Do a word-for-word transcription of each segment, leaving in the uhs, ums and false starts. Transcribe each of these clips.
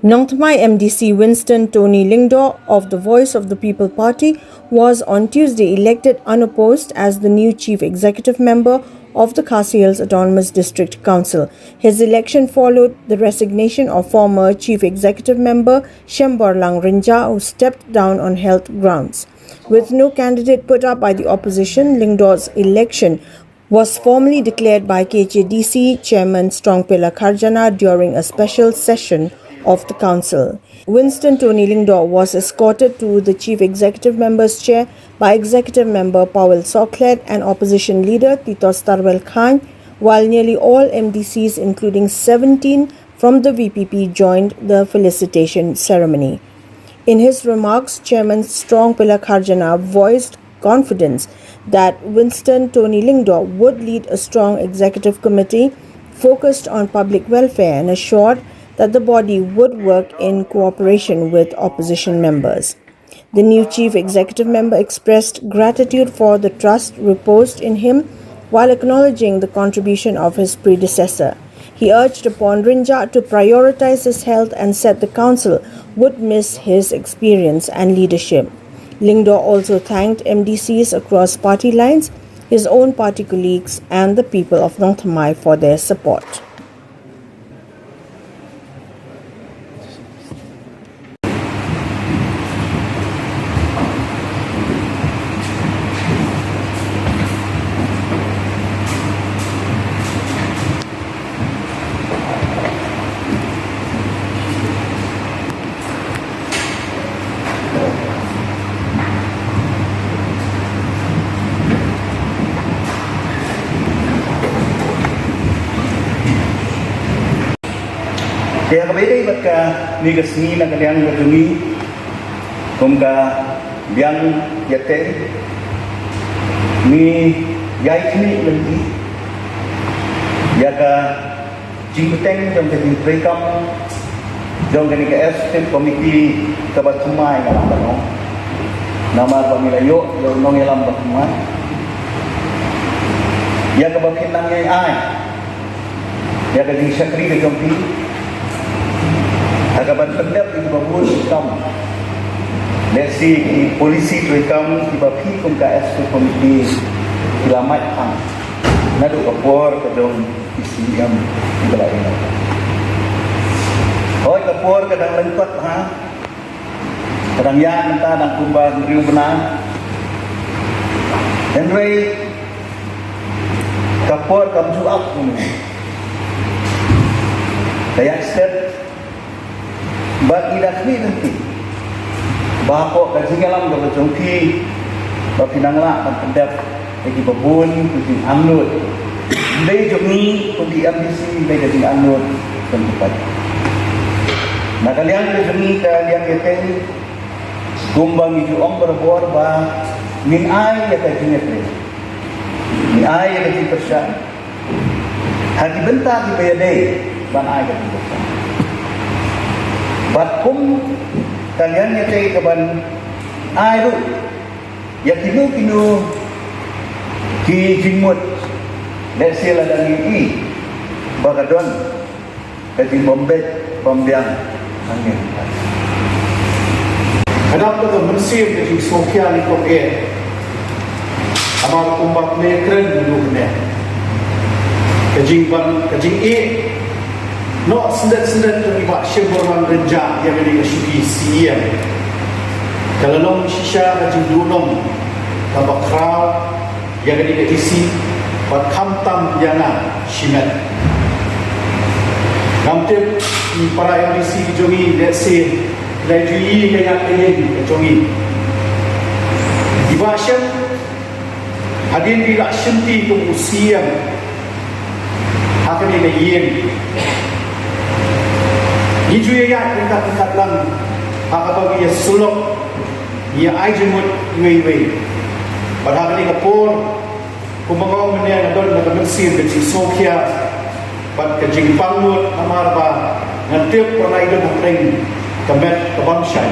Nongthymmai M D C Winston Tony Lyngdoh of the Voice of the People Party was on Tuesday elected unopposed as the new Chief Executive Member of the Khasi Hills Autonomous District Council. His election followed the resignation of former Chief Executive Member Shemborlang Rynjah, who stepped down on health grounds. With no candidate put up by the opposition, Lyngdoh's election was formally declared by K H A D C Chairman Strongpela Kharjana during a special session of the council. Winston Tony Lyngdoh was escorted to the Chief Executive Member's chair by Executive Member Powell Soklet and Opposition Leader Titos Tarbel Chyne, while nearly all M D Cs, including seventeen from the V P P, joined the felicitation ceremony. In his remarks, Chairman Strongpela Kharjana voiced confidence that Winston Tony Lyngdoh would lead a strong executive committee focused on public welfare and assured that the body would work in cooperation with opposition members. The new chief executive member expressed gratitude for the trust reposed in him while acknowledging the contribution of his predecessor. He urged upon Rynjah to prioritize his health and said the council would miss his experience and leadership. Lyngdoh also thanked M D Cs across party lines, his own party colleagues, and the people of Nongthymmai for their support. Te ha kaba ïadei bad kane ka sngi na ka liang ka jong ngi, kum ka liang ïatei, ngi ïai khmih lynti ïa ka jingpyrshang jong ka jingtrei kam jong kane ka executive committee kaba thymmai, nga lah ban ong. Namar ba ngi la ïoh ïa u nongïalam ba thymmai, ïa kaba phin nang ïai ai ïa ka jingshakri ka jong phi ha kaban pyndep ïa kiba bun ki kam, lehse ki policy treikam kiba phi kum ka executive committee phi la mait khang naduh ka por ka jong ki C E M kiba la ïaleh. Hooid, ka por ka dang lyngkot, ha, ka dang ïaid mynta, dang kumba hynriew bnai. Hynrei ka por kam ju ap kumne. Ka ïaid stet bad ngi da khmih lynti ba hapoh ka jingïalam kaba jong phi, ba phin nang lah ban pyndep ïa kiba bun ki jingangnud. Ym dei jong ngi kum ki M D C, ym dei ka jingangnud jong ki paidbah. Na ka liang ka jong ngi, ka liang ïatei, kumba ngi ju ong barabor ba ngin ai ïa ka jingïatei, ngin ai ïa ka jingpyrshang ha ki bynta kiba ïadei ban ai ka jingpyrshang. Bad kum ka liang ïatei kaban ai ruh ïa kino kino ki jingmut, lehse lada ngi i ba ka don ka jingbym beit bym biang hangne. Ka dap ka mynsiem ka jingsngewkhia nyngkong eh. Namar kumba phi la kren mynne, ka jingban, ka jingeh noh syndet syndet jong i Bah Shemborlang Rynjah ïa kane ka shuki C E M ka la long shisha ka jingduhnong kaba khraw ïa kane ka E C bad khamtam ïa nga shimet. Ngam tip i para M D C jong ngi, lehse la ju i ka ïaid ka ïeng ka jong ngi. I Bah Shem, hadien ba i la shimti kum u C E M ha kane ka ïing, ngi ju ïaid ryngkat ryngkat lang ha kaba ngi ïasyllok, ngi ïa ai jingmut iwei iwei. Bad ha kane ka por, kumba nga ong mynne, nga don ka mynsiem ka jingsngewkhia bad ka jingpang nud, namar ba nga tip ba la i don hapdeng ka met ka bym shai.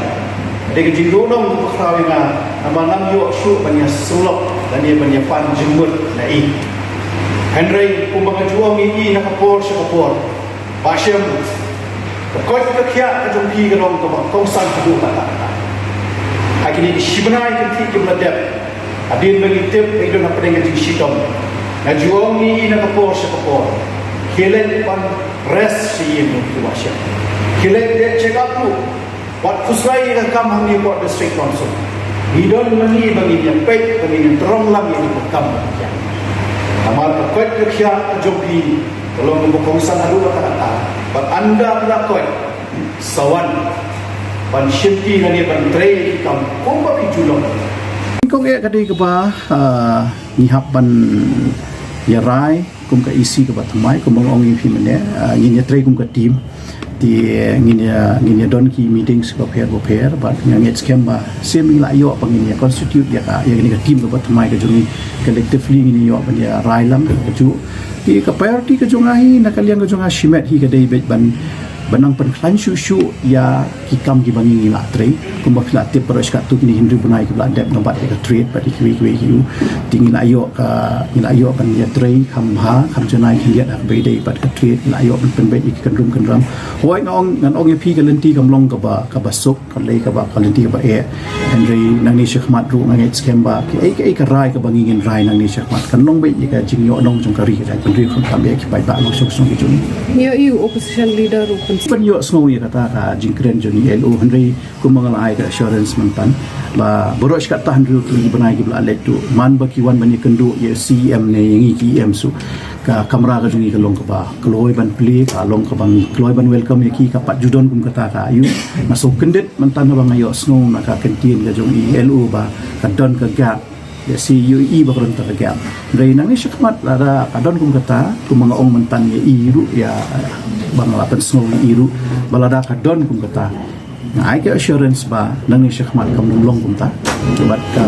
Dei ka jingduhnong kaba khraw ïa nga namar ngam ïoh shuh ban ïasyllok lane ban ïapan jingmut na i. Hynrei kumba nga ju ong ïa i na ka por sha ka por, Bah Shem, Ka koit ka khiah ka jong phi ka long kaba kongsan haduh katta katta. Ha kine ki shi bnai ki thik ki ba la dep, hadien ba ngi tip ba i don hapdeng ka jingshitom, nga ju ong ïa i na ka por sha ka por, khie leit ban rest sha ïing jong phi wahshitom. Khie leit leit check up ruh. Wat pynslai ïa ka kam hangne hapoh District Council. Ngi don ma ngi ba ngin ïa peit, ba ngin ïa thrang lang ïa ka kam. Namar ka koit ka khiah ka jong phi ka long kaba kongsan haduh katta katta. Bad ynda ka la koit, sa wan ban shimti lane ban trei ïa ki kam kumba phi ju long. Kong eh ka dei kaba, ah, ngi hap ban ïa rai kum ka E C kaba thymmai, kumba nga ong ïa phi mynne, ah, ngin ïa trei kum ka team. Te ngin ïa, ngin ïa don ki meetings bapher bapher, bad nga ngeit skhem ba shisien ngi la ïoh ba ngin ïa constitute ïa ka, ïa kane ka team kaba thymmai ka jong ngi, collectively ngin ïa ïoh ban ïa rai lang ka ju. Te ka priority ka jong nga hi, na ka liang ka jong nga shimet hi ka dei beit ban, ban nang pynkhlaiñ shuh shuh ïa ki kam kiba ngi ngi la trei. Kumba phi la tip baroh shi katto kine hynriew bnai kiba la dep, namar ïa ka trade bad ïa kiwei kiwei ki u. Te ngi la ïoh ka, ngi la ïoh ban ïa trei kham bha, kham janai khyndiat ha kaba ïadei bad ka trade, ngi la ïoh ban pynbeit ïa ki kynrum kynram. Hooid nga ong, ngan ong ïa phi ka lynti kam long kaba, kaba suk, ka lei kaba, ka lynti kaba eh. Hynrei nangne shakhmat ruh nga ngeit skhem ba kiei kiei ka rai kaba ngi ngin rai nangne shakhmat kan long beit ïa ka jingïohnong jong ka ri ka jaitbynriew, khamtam eh ki paidbah nongshong shnong ki jong ngi. Ïa i u opposition leader ruh pyn- Pynïohsngew ïa kata ka jingkren jong i L O, hynrei kumba nga la ai ka assurance myntan ba baroh shi katta hynriew tylli ki bnai kiba la leit ruh, man ba ki wan ban ïakynduh ïa C E M ne ïa ngi ki E M suh, ka kamra ka jong ngi ka long kaba kloi ban plie, ka long kaba ngi kloi ban welcome ïa ki, ka pat ju don kum kata ka aïu. Nga sngewkyndit myntan haba nga ïohsngew na ka kyntien ka jong i L O ba ka don ka gap. Ïa C E M i ba ka don ka gap. Hynrei nangne shakhmat lada ka don kum kata, kumba nga ong myntan ïa i ruh, ïa ba nga la pynsngew ïa i ruh ba lada ka don kum kata, nga ai ka assurance ba nangne shakhmat kam long kumta. Bad ka,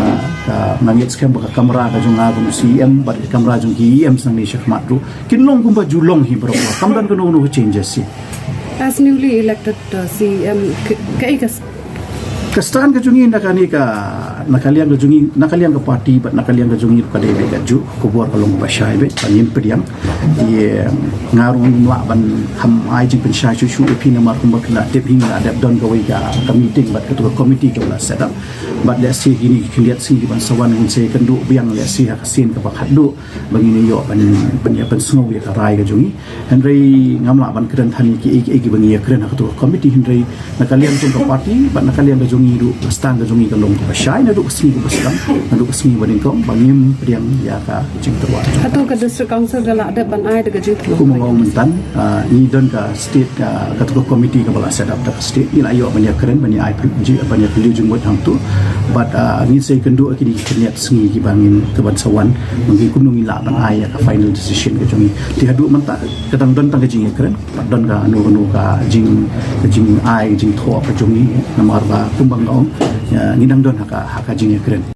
ka, nga ngeit skhem ba ka kamra ka jong nga kum C E M bad ka kamra jong ki E M nangne shakhmat ruh kin long kumba ju long hi baroh. Kam don kano kano ka changes hi. As newly elected, uh, C E M, ka, ka, ka Ka stand ka jong ngi na kane ka, na ka liang ka jong ngi, na ka liang ka party bad na ka liang ka jong ngi ka dei beit ka ju, ka bor ka long ba shai beit, ba ngim pdiang. Te nga ruh ngam lah ban kham ai jingpynshai shuh shuh ïa phi namar kumba phi la tip hi nga la dep don kawei ka, ka meeting bad kato ka committee kaba la set up. Bad lehse kine ki khyndiat sngi kiban sa wan ngin sa ïakynduh biang lehse ha ka sien kaba khatduh. Ba ngin ïoh ban, ban ïa pynsngew ïa ka rai ka jong ngi. Hynrei ngam lah ban kren than ïa kiei kiei kiba ngi ïa kren ha kato ka committee, hynrei na ka liang jong ka party bad na ka liang ka jong ngi ruh, ka stand ka jong ngi ka long kaba shai naduh ka sngi kaba sdang, naduh ka sngi ba nyngkong, ba ngim pdiang ïa ka jingtyrwa. Hato ka District Council ka la dep ban ai da ka jingtyrwa? Kumba nga ong myntan, ah, ngi don ka state, ah, kato ka committee kaba la set up da ka state, ngi la ïoh ban ïa kren, ban ïa ai pyn-, ji-, ban ïa pynlong jingmut hangto. Bad, ah, ngin sa ïakynduh ïa kine ki khyndiat sngi kiba ngin, kiban sa wan, ba ngin kumno ngin lah ban ai ïa ka final decision ka jong ngi. Te haduh mynta ka dang don tang ka jingïakren, bad don kano kano ka jing, ka jingai, ka jingthoh ka jong ngi, namar ba kumba nga ong, ïa, ngi dang don ha ka, ha ka jingïakren.